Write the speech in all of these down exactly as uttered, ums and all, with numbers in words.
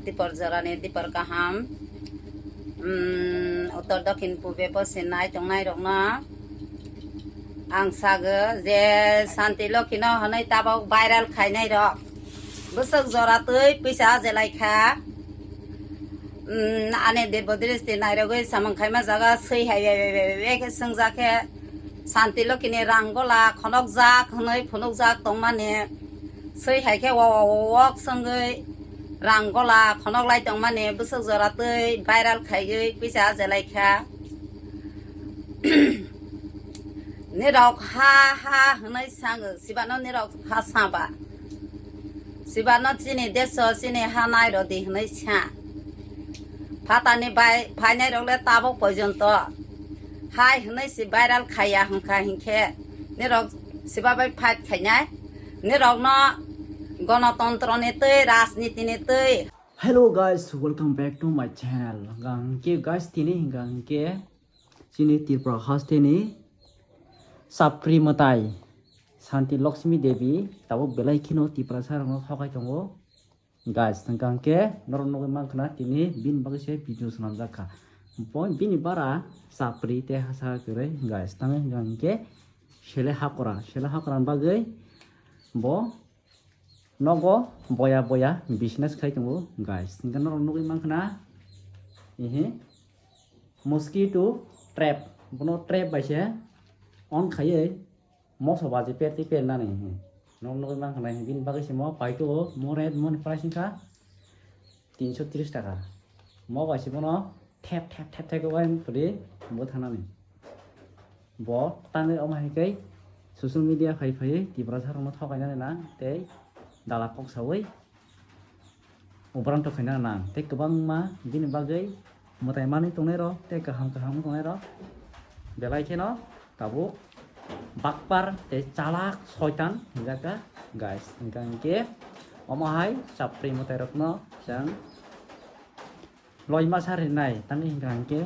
Dipor jorani dipor kaham. Umm, uttor dokhin pube poschim nai tongnai rokno ang sago je Santi Lokhi no hwnwi tabok viral khainai rok bwswk jora twi pisa ajelai kha. Umm, ani dirbo dristi nairogwi samung khaima jaga swi hai bai bai bai bai khe swngjak khe Santi Lokhi ni rang gola khonokjak hwnwi phunukjak tongmani. Swi hai khe o, o, o, wok swngwi rang gola khonok lai tongmani bwswk jora twi viral khaiwi pisa ajelai kha. Nirok ha ha hwnwi sango, sibano nirok ha saba. Sibano chini deso chini ha nai rodi hwnwi sa. Phatani bai phainai rok le tabok pojonto hai hwnwi si viral khaiya hwnkha hinkhe nirok siba bai fight khainai. Nirokno gonotontro ni twi, rajniti ni twi. Hello guys, welcome back to my channel. Hingke guys, tini hingke chini Tripura haste ni sapri mwtai Santi Lakshmi Devi tabuk belai kheno Tiprasa rokno thokai tongo. Guys, hingke norok nugwi mankha na tini bini bagwi se video swnamjak kha. Bo bini bara sapri te hasa kwrwi guys, tamo hingke sele hakora, sele hakora bagwi bo nogo boya boya business khai tongo guys. Hingke norok nugwi mankha na, ihi mosquito trap, bono trap bai se on khaiwi moso baji per tei per nani, ihi norok nugwi mankha na, bini bagwi se mo paito mo rate mo ni price wngkha tinso tris taka. Mo bai se bono thep thep thep thep khe uaini kwrwi bwtharnani. Bo tangwi omo hai khe social media phai phaiwi Tiprasa rokno thokainani nang tei dala kok saui ubrang tokhaina nang tei kwbangma bini bagwi mwtai manwi tongnai rok tei kaham kaham wng tongnai rok belai kheno tabuk bakpar tei chalak soitan hinjak kha guys. Hingkha hinkhe omo hai chapri mwtai rokno chwng loi masa rinai tamni hingkha hinkhe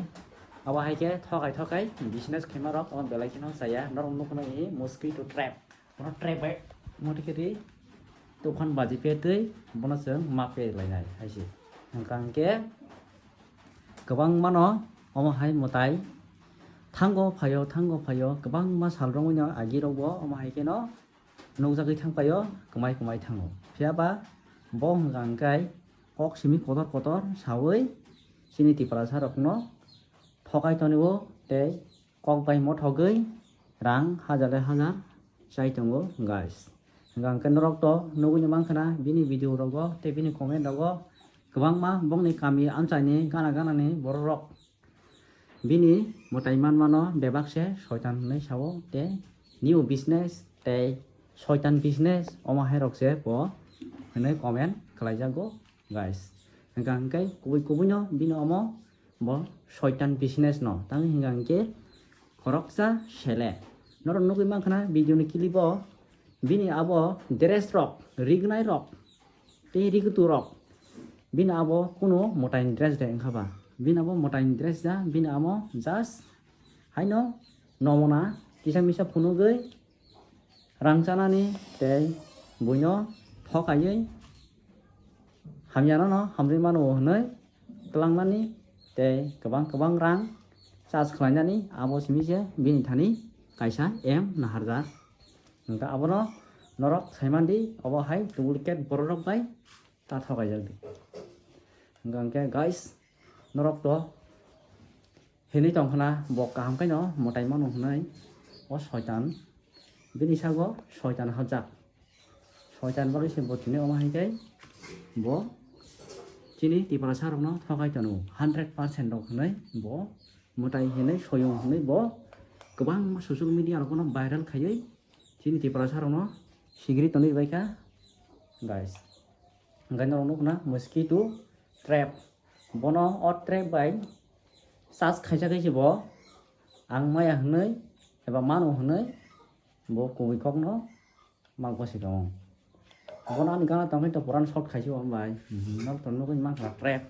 abo hai khe thokai thokai business khaima rok omo belai kheno chaya norok nukno hi mosquito trap. Bono trap bai mothe khe ri tufan baji pe twi bono chwng ma pe lainai hai se. Hingkha hinkhe kwbangmano omo hai mwtai thango phaio thango phaio kwbangma sal romwi no agi rokbo omo hai kheno nukjagwi thang paio kwmai kwmai thango. Phiya ba bo hwnka hwnkhe kok simi kotor kotor saui chini Tiprasa rokno thokai tonio tei kok bai mothogwi rang hajar le hajar chai tongo guys. Hingkha hwnkhe norok to nugwi no mankha na bini video rogo tei bini comment rogo kwbangma bongni kami amchaini gana gana ni borok rok bini mwtai manmano bebak se soitan hwnwi sao tei new business tei soitan business omo hai rok se bo hwnwi comment khlai jago guys. Hingkha hwnkhe kubui kubui no bini omo bo soitan business no tang hingkha hwnkhe khoroksa sele norok nugwi mankha na video ni clip o bini abo dress rok rignai rok tei riktu rok bini abo kunu mwtai ni dress de wngkha ba bini abo mwtai ni dress ya bini amo just haino nomona kisa misa phunugwi rang chanani tei buino thokaiwi hamyano no hamrwi mano hwnwi twlangmani tei kwbang kwbang rang charge khlainani abo simi se bini thani kaisa aim naharjak. Hingkha abono norok saimandi obo hai duplicate borok rok bai ta thokaijak di. Hingkha hingkhe guys norok to hinwi tongkhna bo kaham khaino mwtai mano hwnwi o soitan bini sago soitan hapjak. Soitan bagwi se bo tini omo hai khe bo chini Tiprasa rokno thokai tono hundred percent rok hwnwi bo mwtai hinwi soyung hwnwi bo kwbangma social media rokno viral khaiwi chini Tiprasa rokno sigiri tonwi bai kha guys. Hingkhe norok nukna mosquito trap bono o trap bai charge khaisa khe se bo ang maya hwnwi eba mano hwnwi bo kubui kokno ma gosi tongo. Bono ani gana tongkhe to puran short khaisi o bai. Mhm, nok to nugwi mankha trap.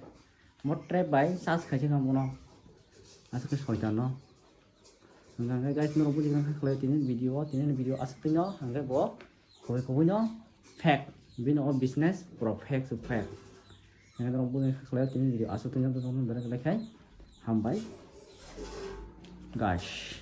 Mo trap bai charge khaisi kha bono. Aswk khe soitan no. Hingkha hingkhe guys norok buji kha khlai tini video o tini video aswk twi no hingkhe bo kubui kubui no fake. Bini o business pura fake se fake. Hingke norok boni khlai tini video aswk tini jok tong belai belai khai. Hambai. Guys.